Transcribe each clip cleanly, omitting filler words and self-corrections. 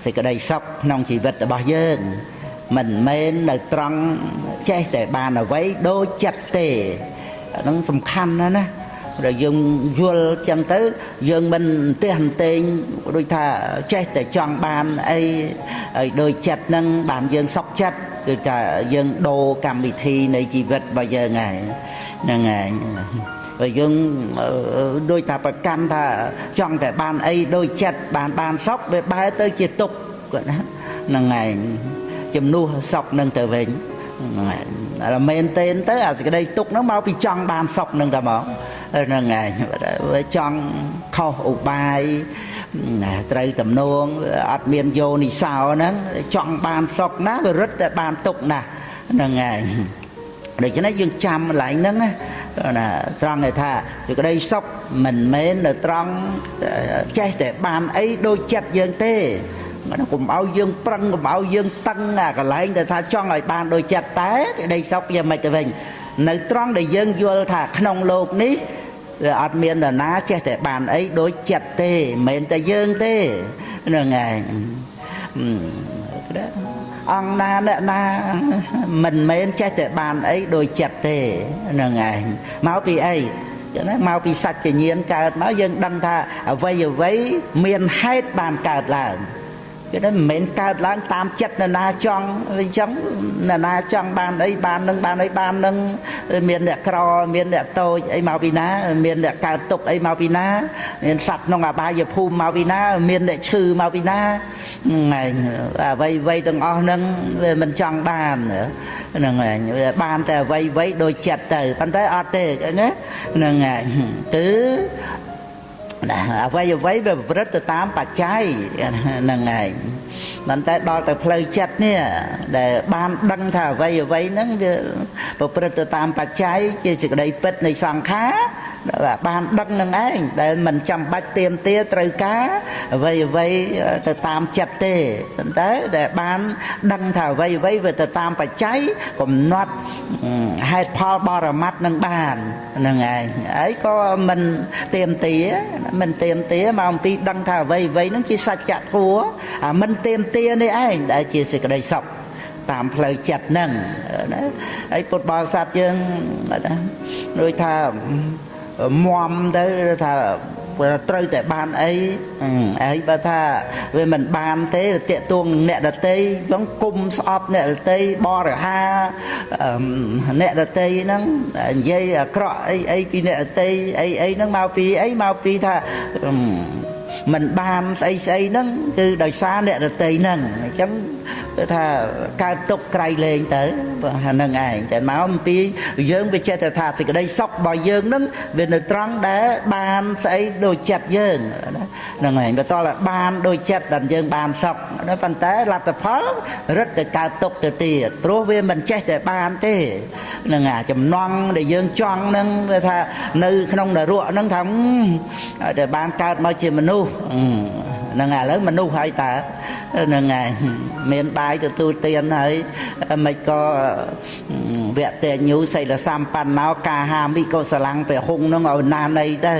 សេចក្តីសុខក្នុងជីវិតរបស់យើងមិនមែននៅត្រង់ចេះតែបានអ្វីដូចចិត្តទេហ្នឹងសំខាន់ណាស់ណាដែលយើងយល់ចឹងទៅយើងមិនផ្ទះអន្ទែងដូចថាចេះតែចង់បានអីឲ្យដូចចិត្តហ្នឹងបានយើងសុខចិត្តគឺថាយើងដូរកម្មវិធីនៃជីវិតរបស់យើងហើយហ្នឹងហើយបើយើងដូចថាប្រកាន់ថាចង់តែបានអីដូចចិត្តបានបានសុខវាបែរទៅជាទុក្ខគាត់ណាហ្នឹងហើយជំនួសសុខនឹងទៅវិញហ្នឹងហើយតែមែនទេទៅអាសេចក្តីទុក្ខហ្នឹងមកពីចង់បានសុខហ្នឹងតែមកហ្នឹងហើយវាចង់ខុសឧបាយត្រូវតំណងអត់មានយោនិសោហ្នឹងចង់បានសុខណាវារឹតតែបានទុក្ខណាស់ហ្នឹងហើយដូច្នេះយើងចាំកន្លែងហ្នឹងណាត្រង់ថាសេចក្តីសុខមិនមែននៅត្រង់ចេះតែបានអីដូចចិត្តយើងទេកុំឲ្យយើងប្រឹងកុំឲ្យយើងតឹងអាកន្លែងដែលថាចង់ឲ្យបានដូចចិត្តតែសេចក្តីសុខយ៉ាងម៉េចទៅវិញនៅត្រង់ដែលយើងយល់ថាក្នុងលោកនេះវាអត់មាននរណាចេះតែបានអីដូចចិត្តទេមិនមែនតែយើងទេហ្នឹងឯងអង្គណាអ្នកណាមិនមែនចេះតែបានអីដូចចិត្តទេហ្នឹងឯងមកពីអីចឹងណាមកពីសច្ចញាណកើតមកយើងដឹងថាអ្វីអ្វីមានហេតុបានកើតឡើងគេថាមិនមែនកើតឡើងតាមចិត្តនរណាចង់អញ្ចឹងនរណាចង់បានអីបាននឹងបានអីបាននឹងមានអ្នកក្រមានអ្នកតូចអីមកពីណាមានអ្នកកើតទុក្ខអីមកពីណាមានសត្វក្នុងអបាយភូមិមកពីណាមានអ្នកឈឺមកពីណាហ្នឹងឯងអ្វីអ្វីទាំងអស់ហ្នឹងវាមិនចង់បានហ្នឹងឯងវាបានតែអ្វីអ្វីដូចចិត្តទៅប៉ុន្តែអត់ទេណាហ្នឹងឯងគឺណាអ្វីអ្វីវាប្រព្រឹត្តទៅតាមបច្ច័យហ្នឹងឯងប៉ុន្តែដល់ទៅផ្លូវចិត្តនេះដែលបានដឹងថាអ្វីអ្វីហ្នឹងវាប្រព្រឹត្តទៅតាមបច្ច័យជាសេចក្តីពិតនៃសង្ខារបានដឹងនឹងឯងដែលមិនចាំបាច់ទៀមទាត្រូវការអ្វីអ្វីទៅតាមចិត្តទេប៉ុន្តែដែលបានដឹងថាអ្វីអ្វីវាទៅតាមបច្ច័យកំណត់ហេតុផលបរមត្តនឹងបានហ្នឹងឯងហើយក៏មិនទៀមទាមិនទៀមទាមកអំពីដឹងថាអ្វីអ្វីហ្នឹងជាសច្ចធម៌អាមិនទៀមទានេះឯងដែលជាសេចក្តីសុខតាមផ្លូវចិត្តហ្នឹងណាហើយពុទ្ធបរិស័ទយើងណាដូចថាមមទៅថាត្រូវតែបានអីអីបើថាវាមិនបានទេតាកទួងនឹងអ្នកដតីចឹងគុំស្អប់អ្នកដតីបរិហាអ្នកដតីហ្នឹងនិយាយអាក្រក់អីអីពីអ្នកដតីអីអីហ្នឹងមកពីអីមកពីថាមិនបានស្អីស្អីហ្នឹងគឺដោយសារអ្នកដតីហ្នឹងអញ្ចឹងគឺថាកើតទុកក្រៃលែងទៅហ្នឹងឯងតែមកអំពីយើងវាចេះតែថាសេចក្តីសុខរបស់យើងហ្នឹងវានៅត្រង់ដែលបានស្អីដូចចិត្តយើងហ្នឹងឯងបើតតែបានដូចចិត្តដល់យើងបានសុខប៉ុន្តែលទ្ធផលរឹតតែកើតទុកទៅទៀតព្រោះវាមិនចេះតែបានទេហ្នឹងអាចំណងដែលយើងចង់ហ្នឹងវាថានៅក្នុងនរកហ្នឹងថាតែបានកើតមកជាមនុស្សហ្នឹងឥឡូវមនុស្សហើយតើហ្នឹងហើយមានបាយទទួលទានហើយមិនក៏វៈតេញូសីលសម្បណ្ណោកាហាមិកុសលੰពហុងហ្នឹងឲ្យណានៃទៅ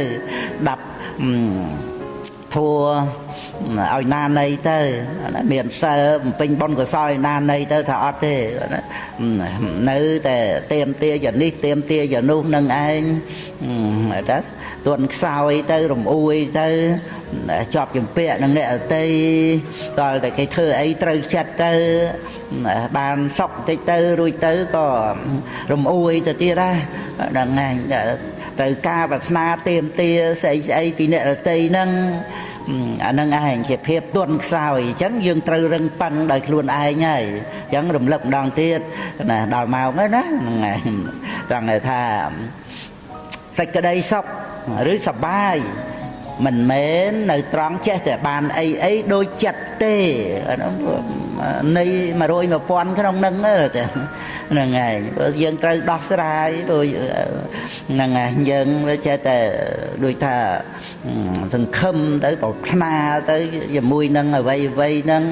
ដាប់ធัวឲ្យណានៃទៅមានសិលបំពេញបុណ្យកុសលឲ្យណានៃទៅថាអត់ទេនៅតែទៀមទាយ៉ាងនេះទៀមទាយ៉ាងនោះនឹងឯងតែទន់ខ្សោយទៅរំអួយទៅជាប់ជំពាក់នឹងអ្នកអតីដល់តែគេធ្វើអីត្រូវចិត្តទៅបានសុខបន្តិចទៅរួចទៅក៏រំអួយទៅទៀតដែរហ្នឹងឯងត្រូវការប្រាថ្នាទៀមទាស្អីស្អីពីអ្នកដតីហ្នឹងអានឹងឯងជាភាពទន់ខ្សោយអញ្ចឹងយើងត្រូវរឹងប៉ឹងដោយខ្លួនឯងហើយអញ្ចឹងរំលឹកម្ដងទៀតណាដល់ម៉ោងហើយណាហ្នឹងឯងត្រង់ថាសេចក្តីសុខឬសបាយមិនមែននៅត្រង់ចេះតែបានអីអីដូចចិត្តទេហ្នឹង នៃ100 1000ក្នុងនឹងហ្នឹងហើយយើងត្រូវដោះស្រាយព្រោះហ្នឹងហើយយើងចេះតែដូចថាសង្ឃឹមទៅប្រាថ្នាទៅជាមួយនឹងអ្វីអ្វីហ្នឹង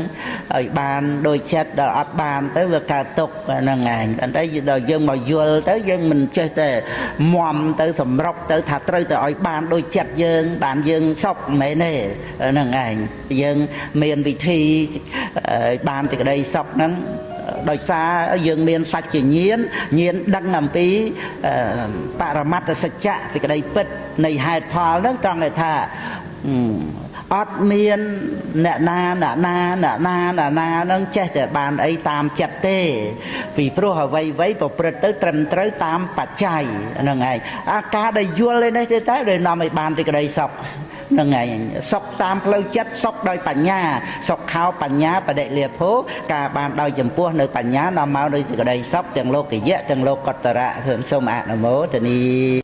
ឲ្យបានដូចចិត្តដល់អត់បានទៅវាកើតទុក្ខហ្នឹងឯងប៉ុន្តែដល់យើងមកយល់ទៅយើងមិនចេះតែមមទៅសម្រុកទៅថាត្រូវតែឲ្យបានដូចចិត្តយើងបានយើងសុខមិនមែនទេហ្នឹងឯងយើងមានវិធីបានសេចក្តីសុខហ្នឹងដោយសារយើងមានសច្ចញាណញាណដឹងអំពីបរមត្តសច្ចៈសេចក្តីពិតនៃហេតុផលហ្នឹងត្រង់ថាអត់មានអ្នកណាអ្នកណាអ្នកណាអ្នកណានឹងចេះតែបានអីតាមចិត្តទេពីព្រោះអ្វីអ្វីប្រព្រឹត្តទៅត្រឹមត្រូវតាមបច្ច័យហ្នឹងឯងអាការដែលយល់ឯនេះទេតែដែលនាំឲ្យបានសេចក្តីសុខហ្នឹងឯងសុខតាមផ្លូវចិត្តសុខដោយបញ្ញាសុខោបញ្ញាបដិលាភោការបានដោយចំពោះនៅបញ្ញានាំមកដោយសេចក្តីសុខទាំងលោកយៈទាំងលោកតរៈសូមអនុមោទនី។